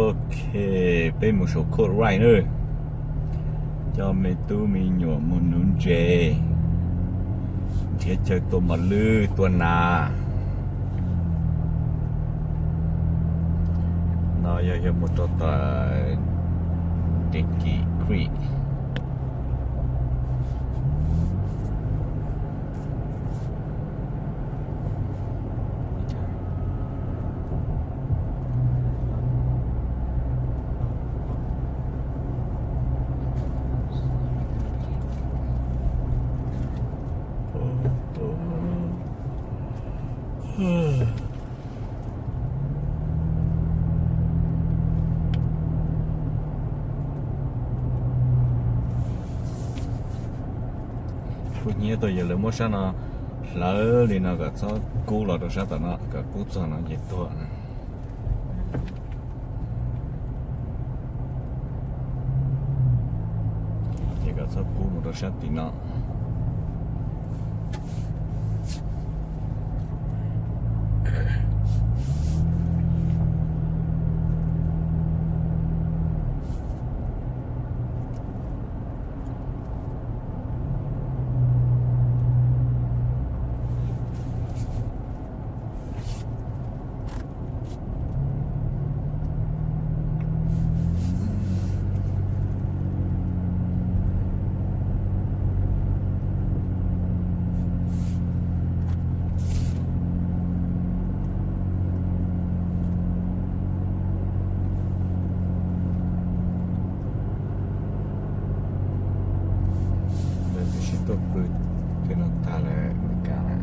Ok, peb mus saum Courtright na. Coj me tub me nyuam mus nuv ntses, nrhiav chaw tua mos lwj tua nas. No yog yog mus rau tom Dinky Creek. Kuv nyiam tau yog lawv muab sab no hlawv li no kom txhob kub los rau sab tom no, kom kub txog no ces tuag. Ces kom txhob kub mus rau sab tim no. Lawv twb sib tuaj pw tej no tag lawm Meskas na.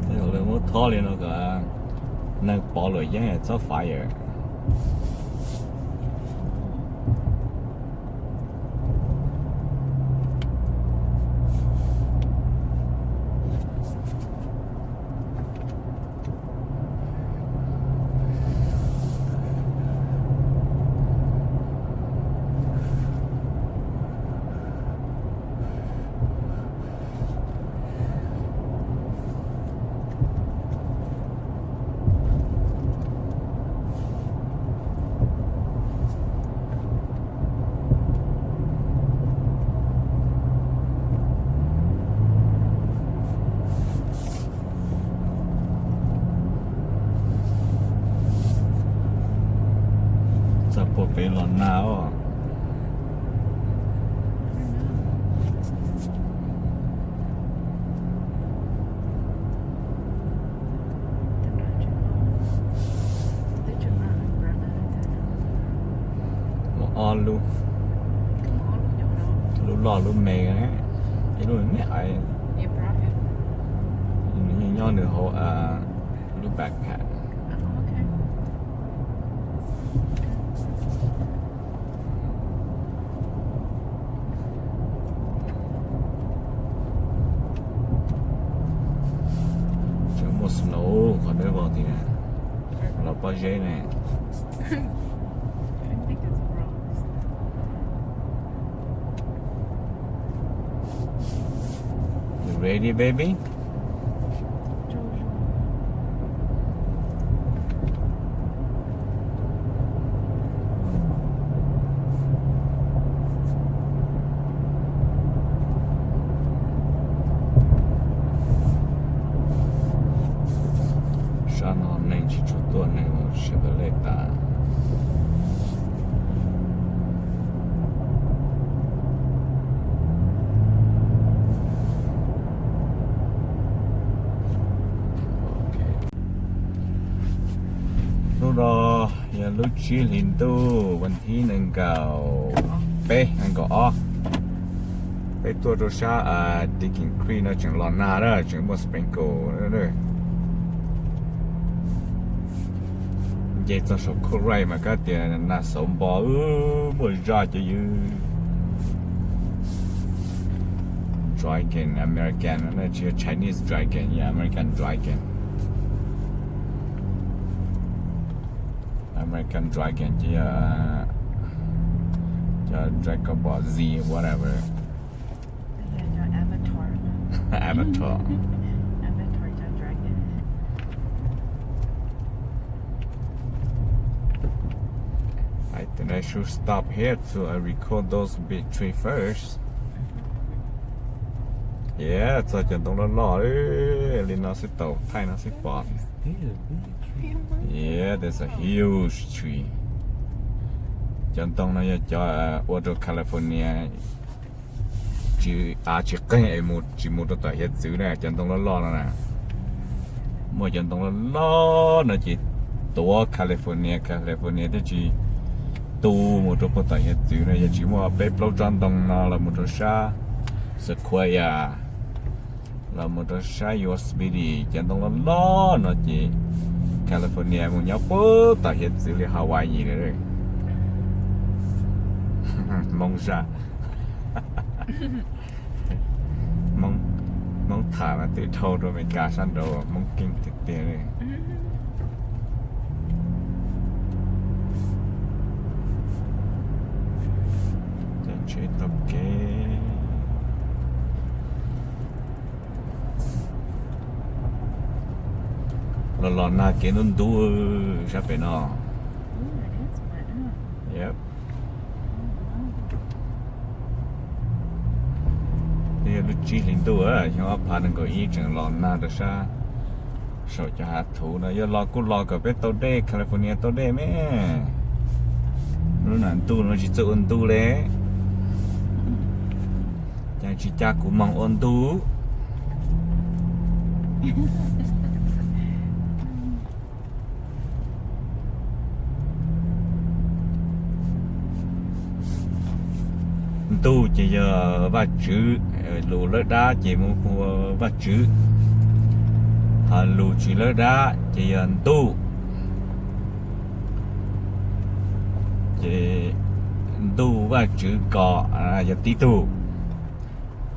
Tej zaum lawv muab thob li no kom neeg pov luam yeeb txhob fire. Txaj puag pem los nag os. Muaj ob lub, lub loj lub me, ib lub me me, nyob nws hauv lub backpack. Tseem muaj snow qhov dawb vog tiag, los pob zeb ne. You ready, baby? Sab no neeg tsis tshua tuaj, neeg los sawv daws lej tas. Hnub no yog lub tsib hlis ntuj, vas thib nees nkaum peb nees nkaum ob. Peb tuaj rau sab Dickens Creek no tseem los nag na, tseem muaj sprinkle. Nce txog saum Courtright mas kab tias nag xauv npo, muaj zaj cov yws. Dragon American no tsis yog Chinese dragon, yog American dragon. American dragon ces yog cov Dragon Ball Z, whatever. Avatar. I think I should stop here to uh, record those big tree first. Yeah, txog cov ntoo loj loj li no xwb tau, thaij no xwb pom. Yeah, there's a huge tree. Cov ntoo no yog cov ua rau California tsis av tsis qeeg es mus tsis mus rau tom hiav txwv na, cov ntoo loj loj no na. Muaj cov ntoo loj loj no ces tuav California, California thiaj tsis tu mus rau puag tom hiav txwv na. Yog tsis muaj peb plaub tsob ntoo no los mus rau sab Sequoia, los mus rau sab Yosemite, cov ntoo loj loj no ces California mus nyob puag tom hiav txwv li Hawaii lawm. Hmoob zaj. Hmoob tham mas twb dhau rau Amelikas sab nraud, Hmoob keej tiag tiag li. Cov tsheb taug kev. Los los nag kev ntub ntub sab pem no. Yep. Twb yog lub tsib hlis ntuj, xyoo ob phav nees nkaum ib tseem los nag rau sab saum cov hav thuv no. Yog los kuj los kom peb tau dej, California tau dej me. Lub nam ntuj no tsis txawj ua ntuj li. Ces tsis cas kuv moog ua ntuj. Ntuj ces yog Vajtswv, lus Lawbdab ces mus ua Vajtswv, ho lus tsis Lawbdab ces yog ntuj. Ces ntuj Vajtswv kom yog tib tug.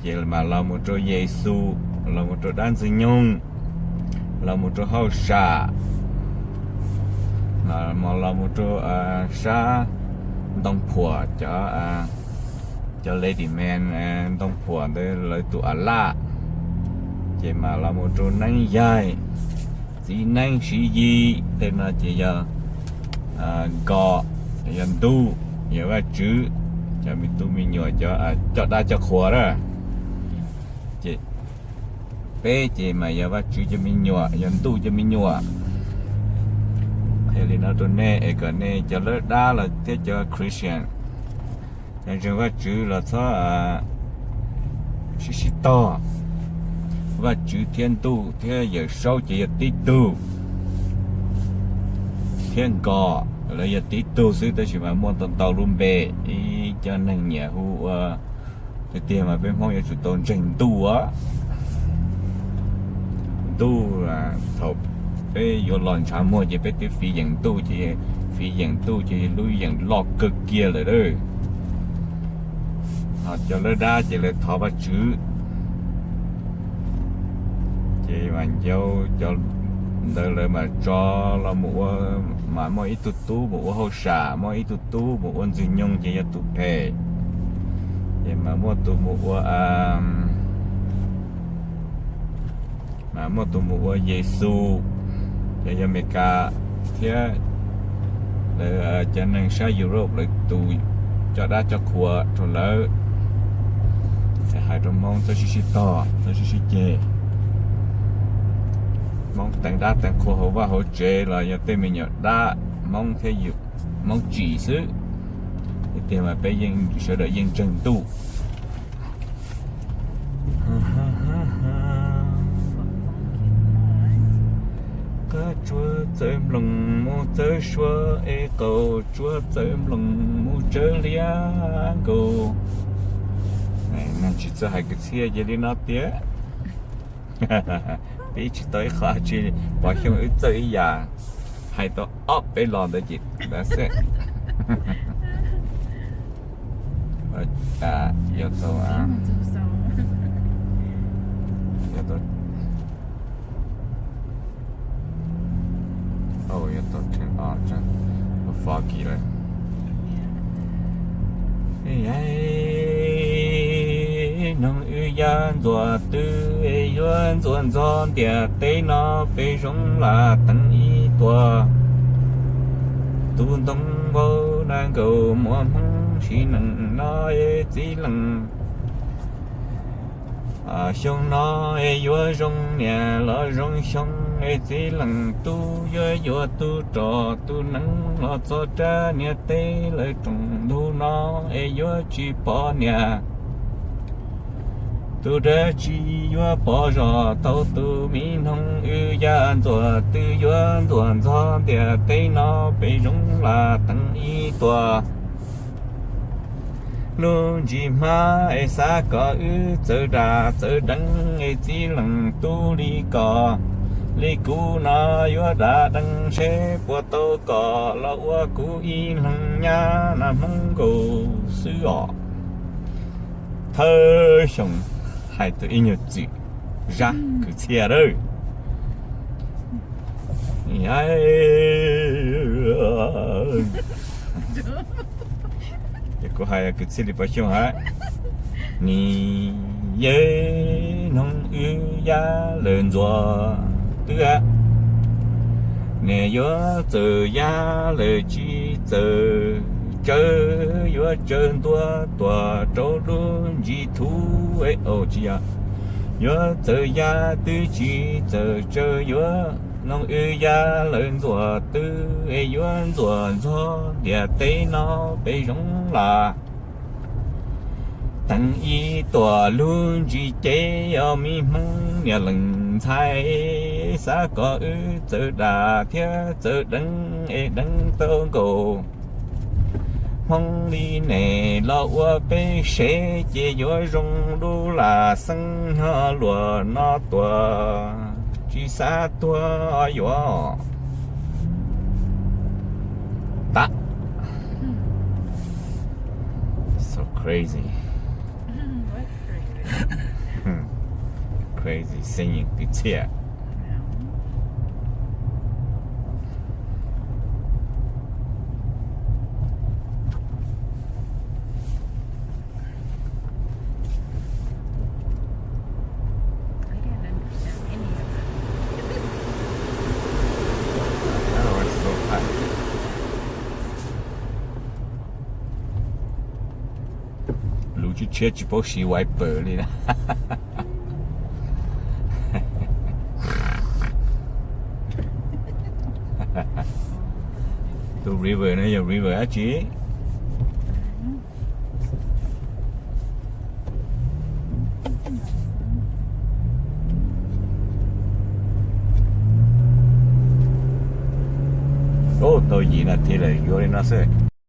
Ces mas los mus rau Yexus, los mus rau dab Ntxwg Nyoog, los mus rau hauj sam, los mus rau sab ntoo phuam, cov, cov lady man ntoo phuam ntawd lawv tus a laj. Ces mas los mus rau neeb yaig, txiv neeb Siv Yis, tej no ces yog nkos, yog ntuj, yog Vajtswv, cov me tub me nyuam cov coj dab coj qhua na. Ces peb ces mas yog Vajtswv cov me nyuam, yog ntuj cov me nyuam. Qhia li no rau nej es kom nej cov Lawbdab los thiab cov Christian, cov ntseeg Vajtswv los txhob sib sib tog. Vajtswv thiab ntuj thiab Yawm Saub ces yog tib tug, thiab nkos lawv yog tib tug xwb, tab sis mas muaj ntau ntau lub npe, ib cov neeg nyiam hu ua, tiag tiag mas peb Hmoob yuav tsum tau ntseeg ntuj. Ntuj, thaum peb yuav los ntshav muag ces peb twb fiv yeem ntuj, ces fiv yeem ntuj ces lub yeem loj kawg kiag lawm. Ho cov Lawbdab ces lawv thov Vajtswv, ces mas ncau cov ntawd lawv mas tso los mus ua, mas muaj ib tug tub mus ua hauj sam, muaj ib tug tub mus ua Ntxwg Nyoog ces yog tus phem, ces mas muaj tus mus ua, mas muaj tus mus ua Yexus, ces yog Amelikas thiab lawv cov neeg sab Europe lawv tus coj dab coj qhua rau lawv. Hais rau Hmoob txhob sib sib tog, txhob sib sib ceg. Hmoob teev dab teev qhua hauv vaj hauv tsev los yog tej me nyuam dab Hmoob thiab Hmoob tsim xwb. Tiag tiag mas peb yeej, sawv daws yeej ntseeg ntuj. Qab tsuas txawj mloog mus Txawb suab es qaum tsuab txawb nploos mus tsawb liab nkaus. Neeg tsis txawj hais kwv txhiaj cia li no tiag. Peb tsis tau ib qho tsis, Pov Xyooj wb txawj ib yam, hais tau ob peb lo ntawd ces xwb. Yuav tau, yuav tau, yuav tau, foggy lawm. Noog wb yaj ntxuam twg es yuav ntxuam ntxog ntiaj teb no peb zoo lam teev ib tuas. Tus ntoo vau na nkaus muaj hmoob sim neej no es txiv leej. Xyoo no es yuav zoo niam los zoo xyoo es txiv leej tub yuav yuav tub rog tub neeb los txog rab niam teb lawm rooj ntug no es yuav tsis pom niam. Tus dab tsi yuav pom zog tau tus mi noog wb yaj ntxuam twg yuav ntxuam ntxog ntiaj teb no peb zoo lam teev ib tuas. Lub ntsis hmab es xav kom wb txawv dam txawv deev es txiv leej tub li kom li kuv no yuav dam deev seb puas tau kom los ua kuv ib leeg nyab na hmoob nkaus xwb os. Thawj Xyooj hais tau ib nyuag txwm zaj kwv txhiaj lawm. Ces kuv hais kwv txhiaj li Pov Xyooj hais. Nim yej noog wb yaj lawm ntxuam twg, niam yuav txawm yaj lawm tsis txawm tsawv, yuav tsawv ntua tuaj rau lub ntsis thuv es tsis yog, yuav txawm yaj twb tsis txawm tsawv, yuav noog wb yaj lawm ntxuam twg es yuav ntxuam ntxog ntiaj teb no peb zoo lam teev ib tuas. Lub ntsis ces yog mi hmoob niam leej ntxhais xav kom wb txawv dam thiab txawv deev es deev tau nkaus hmoob li ne los ua peb sev ces yuav zoo lub lam xeeb nyob luag no tuaj tsis xav tuag yuav tas. So crazy. Crazy singing kwv txhiaj. Lub tshiab tshiab tsis paub siv wiper li na. Tus river no yog river dab tsi? Ub, tau yim nas this lawm yuav li no xwb.